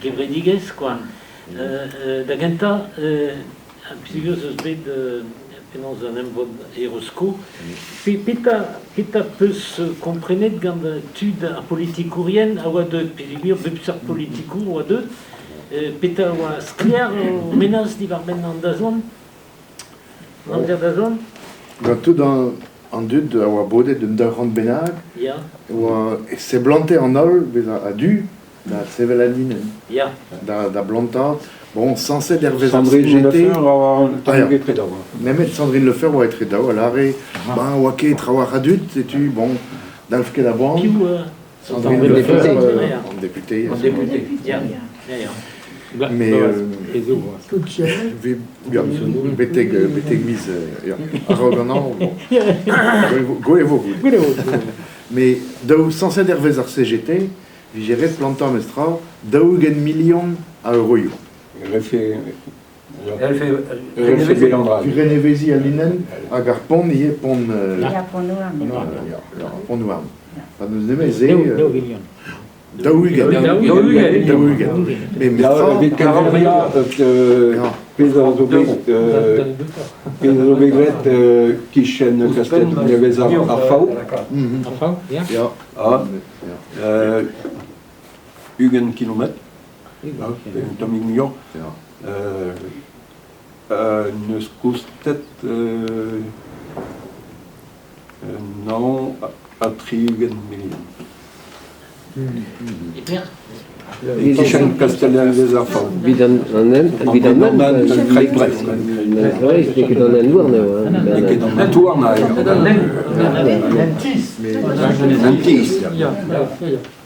gevredigezh kwa. Da gentañ, peogwir ez eus bet penaos an emvod Erosko, petra petra 'peus komprenet gant tud ar politikourien a oa deuet, peogwir bep seurt politikour a oa deuet, petra a oa sklaer o mennozh diwar-benn an dazont? An amzer dazont? Gant tout an dud a oa bodet un 200 bennak, e oa e seblante an holl bezañ a-du da sevel al linenn, da blantañ. Bon, sañset hervez ar Sandrine CGT... Lefeur a oa un tamm etre daou. Nemet Sandrine Le Feur oa etre daou, a lâre, ben, oa ket trawalc'h a dud, setu, bon, dalv ket a boan. Piv Sandrine Le Feur, an député. An député, ya, ya, ya. Mais betek betek miz a-raok an hañv, bon. Go e vo goude. Mais daou sañset hervez ar CGT, vije ret plantañ memestra 40 milion a euroioù. Reneveziñ al linenn hag ar pont ivez, pont pont houarn. Pa n'eus nemet se... 40. 40. Mais Pezh a zo bet pezh a zo bet graet kichen kastell nevez ar Faou. Ar Faou, ya. Ah, 20 kilometr, un tammig muioc'h. N'eus koustet 69 milion. E pelec'h? E-kichen Kastell-Nevez-ar-Faou. Evit an hent, evit an hent, Kreiz Brest. N'eo ket an hent-houarn eo. N'eo ket an hent-houarn. An tizh. An tizh.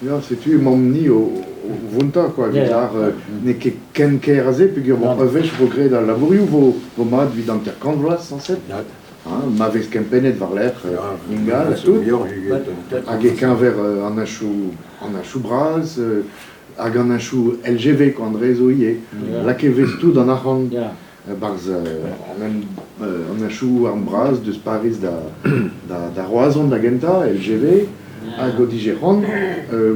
Ya, setu emaomp-ni o vountañ quoi, evit ar n'eo ket ken ker aze peogwir bon, ur wech vo graet al labourioù vo, vo mat evit 50 vloaz sañset. Hein, ma vez kempennet war-lerc'h ingal ha tout. Hag e-keñver an henchoù an henchoù bras hag an henchoù LGV quoi, an dre zo ivez. Lakaet vez tout an arc'hant barzh an an henchoù houarn bras deus Pariz da da da Roazhon da gentañ, LGV, hag o dije c'hoant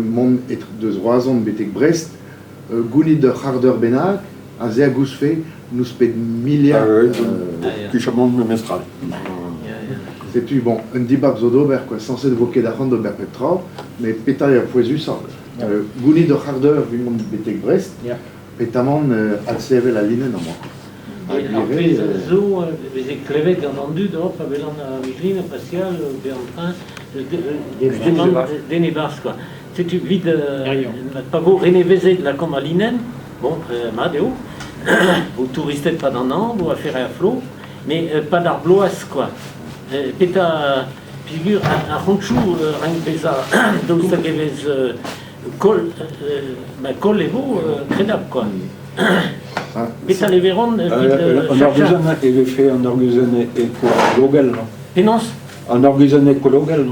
mont deus Roazhon betek Brest, gounit ur c'hard-eur bennak, aze a goustfe nouspet miliard. Tuchamant memestra. Setu, bon, un dibab zo d'ober, quoi. Sañset vo ket arc'hant d'ober pep tra, met petra eo ar pouezusañ? Gounit ur c'hard-eur evit mont betek Brest, petamant adsevel al linenn amañ. Ar pezh zo veze klevet gant an dud oh, pa welan ar Michelin, Pascal, pe an train, den e-barzh quoi. Setu evit pa vo renevezet lakaomp al linenn, bon, mat eo, vo touristed pad an hañv, vo afer er flo, met pad ar bloaz quoi. Petra peogwir ar c'hontchoù rank bezañ daoust hag e vez koll, koll e vo kredabl quoi. Petra leveront evit An arguzenn e vefe an arguzenn ekologel. Penaos? An arguzenn ekologel.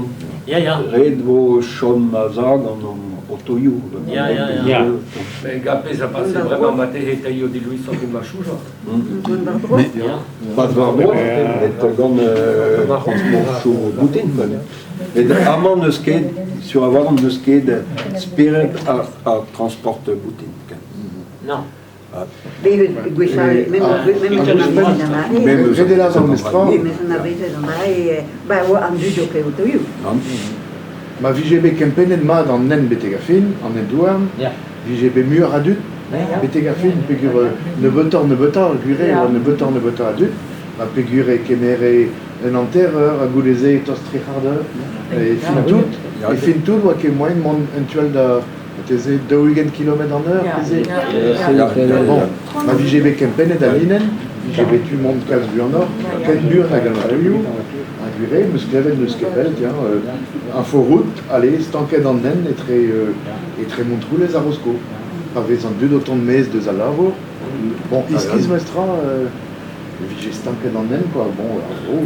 Ya, ya. Ret vo chom a-za gant an otoioù. Ya, ya, ya. Mais gapez a pase bremañ marteze tailho diluisoc'h e machouja. Pas war-dro, met gant transportoù boutin. Met amañ n'eus ket, sur a-walc'h n'eus ket spered ar transport boutin. Non. Gwechall, Ret eo lâret memestra. An dud o kaout Ma vije bet kempennet mat an hent betek ar fin, an hent-houarn, vije bet muioc'h a dud betek ar fin peogwir nebeutoc'h-nebeutañ, gwir eo, oa nebeutoc'h-nebeutañ a dud, ha peogwir e kemere un hanter-eur ha goude-se tost tri c'hard eur. E fin tout, e fin tout oa ket moaien mont en tu all da Marteze 40 kilometr an eur, marteze. Bon, ma vije bet kempennet al linenn, vije bet tu mont kalz buanoc'h, ken buan hag an avelioù. Ha gwir eo, 'm eus klevet n'eus ket pell, tiens, inforoute, allez, stanket an hent etre, etre Montroulez ha Rosko. Pa vez an dud o tont maez deus al labour. Bon, iskis mestra, e vije stanket an hent, quoi. Bon, ar vro,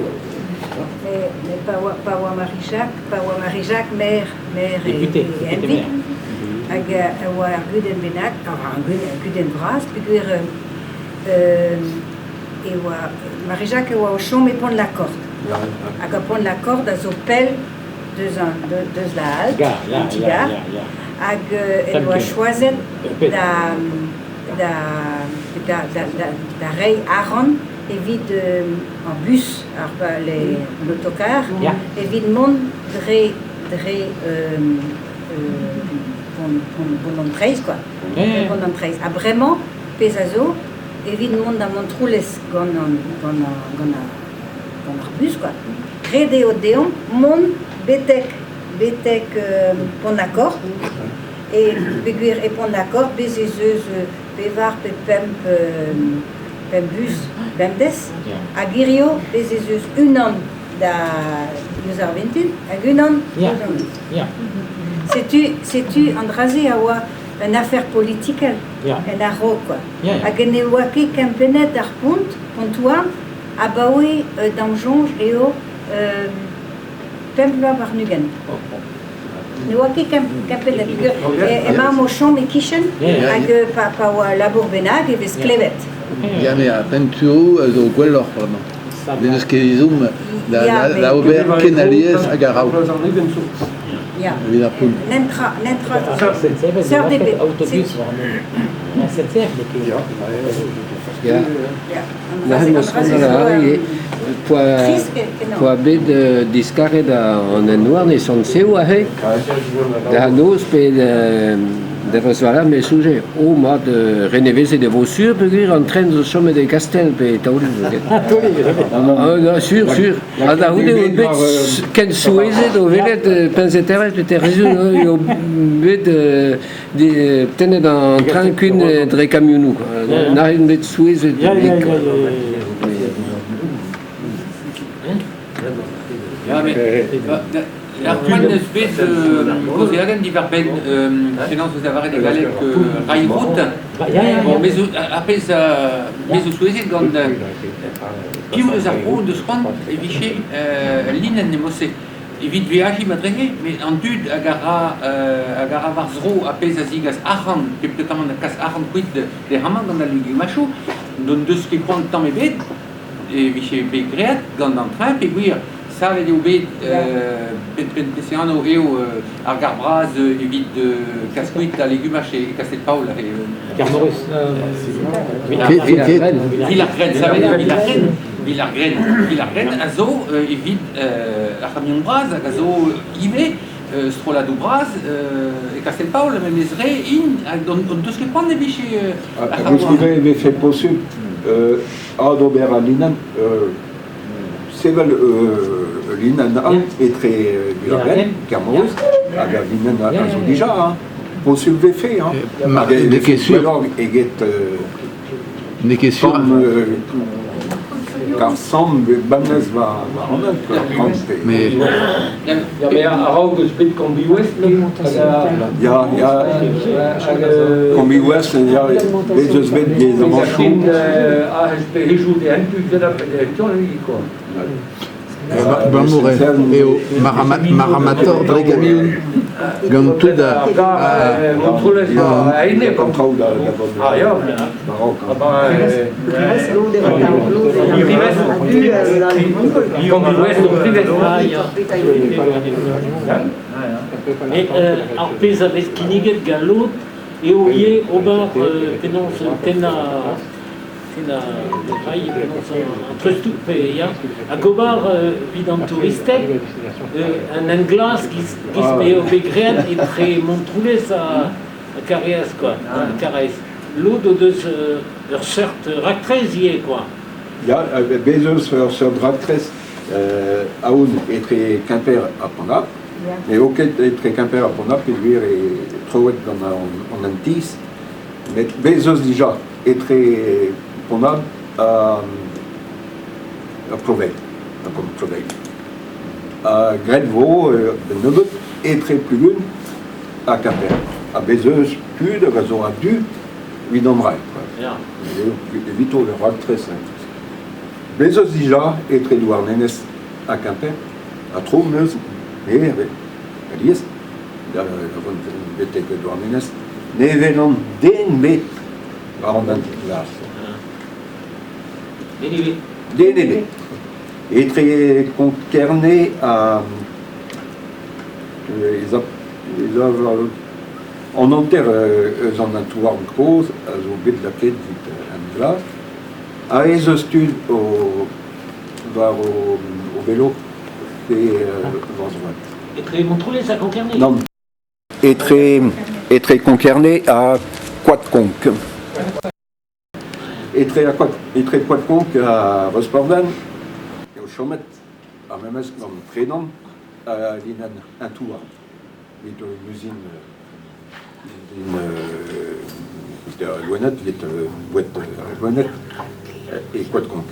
Mais pa oa Marie-Jacques, pa oa Marie-Jacques maire, maire Député, e Henvig, hag e oa ur gudenn bennak, enfin ur gudenn vras, peogwir e oa Marie-Jacques e oa o chom e Pont-la-Corde. Hag a Pont-la-Corde a zo pell deus, an, deus la halte, an ti-gar. Hag en doa choazet da da da da da da reiñ arc'hant evit ar bus, ar an autocar, evit mont dre dre pont an Traezh quoi. Pont an Traezh. Ha bremañ, pezh a zo, evit mont da Montroulez gant an gant an gant ar gant ar bus quoi. Ret eo deomp mont betek betek Pont-Accord e peogwir e Pont-Accord bez' ez eus pevar pe pemp pemp bus bemdez hag hirio bez' ez eus unan da diouzh ar vintin hag unan diouzh an noz. Setu setu an dra-se a oa un afer politikel en a-raok quoi. Hag ne oa ket kempennet ar pont, pont-houarn, abaoe d'am soñj eo pemp bloaz warn-ugent. Ne oa ket kempennet peogwir emaomp o chom e-kichen hag pa oa labour bennak e vez klevet. Ya, mais ar penturoù a zo gwelloc'h bremañ. N'eus ket ezhomm da ober ken alies hag a-raok. Evit ar pont. Nentra, nentra. Seurt ebet. Ya. Neuze 'meus c'hoant da lavaret poa bet diskaret an hent-houarn e Sant-Sev aze da noz pe devezh war-lerc'h me soñje oh mat renevezet e vo sur peogwir an tren zo chomet e Kastell pe e Taoulin zoken. Ah sur sur ha da c'houde on bet ken souezhet o welet Peñse-Terrez pe Terrezioù eo bet tennet an train kuit dre kamionoù. N'arriv bet souezhet. Ya, met ar poent n'eus bet kaozeadenn diwar-benn penaos eus lavaret e galleg railroute. Bon, me zo ar pezh me zo souezhet gant piv eus ar vro deus c'hoant e vije ul linenn e-mod-se. Evit veajiñ matrehe, met an dud hag a ra hag a ra war-zro ar pezh a zigas arc'hant pe peotramant a kas arc'hant kuit d'e amañ gant al legumachoù, n'hon deus ket c'hoant tamm ebet e vije bet graet gant an train peogwir savet eo bet penn anv eo ar gar bras evit kas kuit al legumaj e Kastell-Paol. Kermaurus. Villargren, savet eo Villargren. Villargren, Villargren a zo evit ar c'hamion bras hag a zo ivez strolladoù bras e Kastell-Paol, memes re int hag hon deus ket c'hoant e vije ar Ha koulskoude e vefe posubl adober al linenn, sevel ul linenn all etre Villargren, Kermaurus, hag al linenn a zo dija, hein. Posubl vefe, hein. Mar n'eo ket sûr. Gwelloc'h eget N'eo ket sûr. Kar samm bemdez war an hent, quoi. Mais Ya, mais a-raok eus bet Kombi Ouest, Ya, ya, Kombi Ouest, ya, bez eus bet des amanchoù. quoi. Abalamour eo maramator dre gamion gant tout ar... Ar pezh a vez kinniget gant lod eo ivez ober penaos tennañ an treuztoù pe ya hag ober evit an touristed un hent-glas giz m'eo bet graet etre Montroulez ha Karaez quoi Karaez lod o deus ur seurt raktres ivez quoi. Ya, bez eus ur seurt raktres aon etre Quimper ha Pont-Aven. N'eo ket etre Quimper ha Pont-Aven peogwir eo troet gant an hent-tizh. Met bez eus dija etre Pont-Aven ha Ploveilh, ha gant Ploveilh. Ha graet vo un nebeud etre Plugun ha Quimper. Ha bez eus tud hag a zo a-du evit an dra quoi. Evito ur raktres. Bez eus dija etre Douarnenez ha Quimper, ha tro 'm eus, me alies, da vont betek Douarnenez, ne welan den ebet war an hent glas. Den ebet. Den ebet. Etre Konk-Kerne ha ez a, ez a war An hanter eus an hentoù-houarn kozh a zo bet lakaet evit hent glas. Aes eus tud o war o velo pe war droad. Etre Montroulez ha Konk-Kerne? Nann. Etre Konk-Kerne ha Koad-Konk. Etre etre Koad-Konk ha Rosporden eo chomet ar memes gant tredan ha linenn hentoù-houarn evit un uzin evit loened, evit boued loened e Koad-Konk.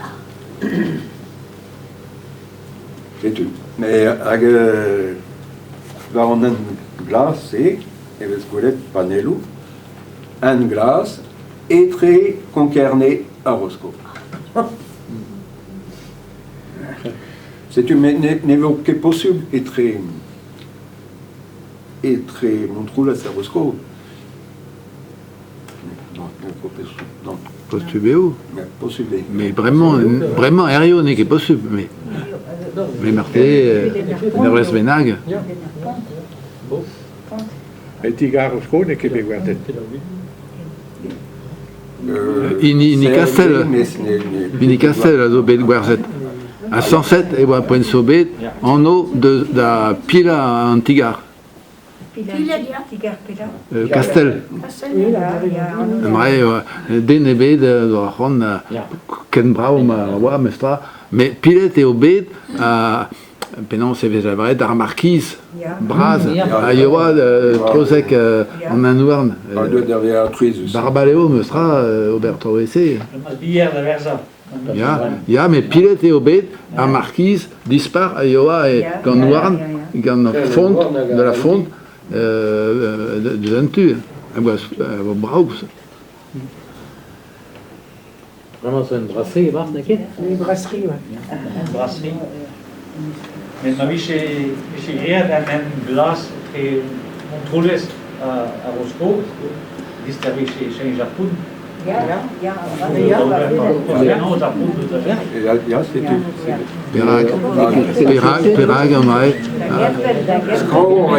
Setu. Mais hag war an hent glas-se e vez gwelet panelloù hent glas etre Konk-Kerne ha Rosko. Setu ne vo ket posubl etre etre Montroulez ha Rosko. Non, Posubl eo. Posubl eo. Mais bremañ, bremañ hiziv n'eo ket posubl. Mais, mais marteze, un eurvezh bennak. Met ti-gar Rosko n'eo ket bet gwerzhet. Hini Kastell, hini Kastell a zo bet gwerzhet. Ha sañset e oa poent zo bet anv da pilañ an ti-gar. Kastell. Mare den ebet zo ar c'hoant ken brav ma oa memestra. Met pilet eo bet penaos e vez lavaret ar markiz bras a yoa trozek an hent-houarn. Barbal eo memestra ober traoù-se. Ya, ya, met pilet eo bet ar markiz dispar a yoa gant houarn, gant font, de la fonte, deus an tu. A oa brav. Vraiment, c'est une brasserie, e-barzh, n'eo ket? Une brasserie, ouais. Une brasserie. Met ma vije, vije graet an hent glas etre Montroulez ha Rosko, vist a vije cheñch ar poun. Ya, setu. Perak, perak, perak an Skañv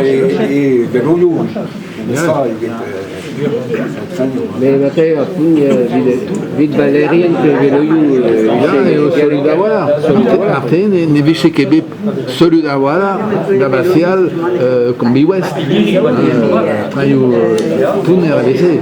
e veloioù. Ça, eget Mais matin, ar poun, evit Valerian pe veloioù... Ya, eo solud a-walc'h. Marteze ne vije ket bet solud a-walc'h da baseal Kombi West. Traioù pounner e veze.